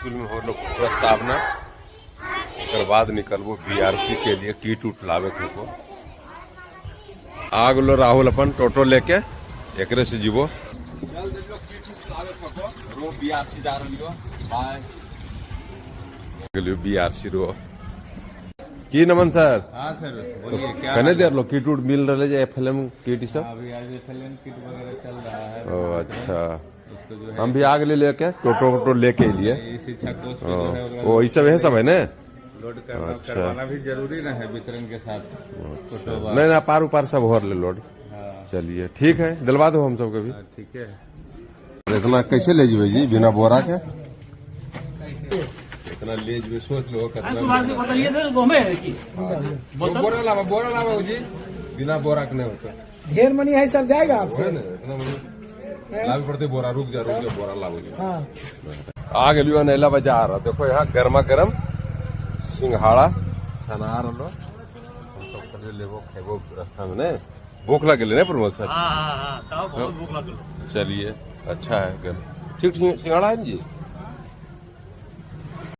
School में हो प्रस्तावना, ओकर बाद निकलबो बीआरसी के लिए कीट उट लावे के को। आ गेलो राहुल अपन टोटो लेके, एकरे से जीवो। चल देलियो कीट उट लावे को, रो बीआरसी जा रहलियो। बाय। गेलियो बीआरसी रो। की नमन सर? हाँ सर, बोलिए क्या? कने देर लो कीट उट मिल रहे जे एफएलएम कीट ई सब? अभी आज एफएलएम किट वगैरह चल रहा है। ओ अच्छा। उसको जो है हम भी आ गेलिए लेके, टोटो वोटो लेके लिए। ये शिक्षा कोष पे जो है ओकरा ओ ई सब यही सब है ने? लोड करना अच्छा। करवाना भी जरूरी ना है वितरण के साथ टोटो। नहीं ना, पार उपार सब हो ले लोड। हाँ। चलिए ठीक है, दिलवा दो हम सबके भी। हाँ, ठीक है। इतना कैसे ले जेबे जी बिना बोरा के? इतना ले जेबे, सोच लो कितना। बताइए ना, गोमे है कि बोरा लावा, बोरा लावा जी, बिना बोरा के नहीं होता। ढेर मनी है सब जाएगा आपसे। है ना, इतना मनी लावे पड़ते बोरा। रुक जा, रुक जा, बोरा लावो जी। हाँ। आ गेलियो नैला बाजार। देखो यहाँ गर्मा गर्म सिंघाड़ा छना रहलो। हम सब कहलियो लेबो, खेबो रास्ता में। ने भूख लग गेलै ने प्रमोद सर? हाँ हाँ हाँ, तब बहुत भूख लगल। चलिए, अच्छा है। गर्म ठीक ठीक सिंघाड़ा है ना जी?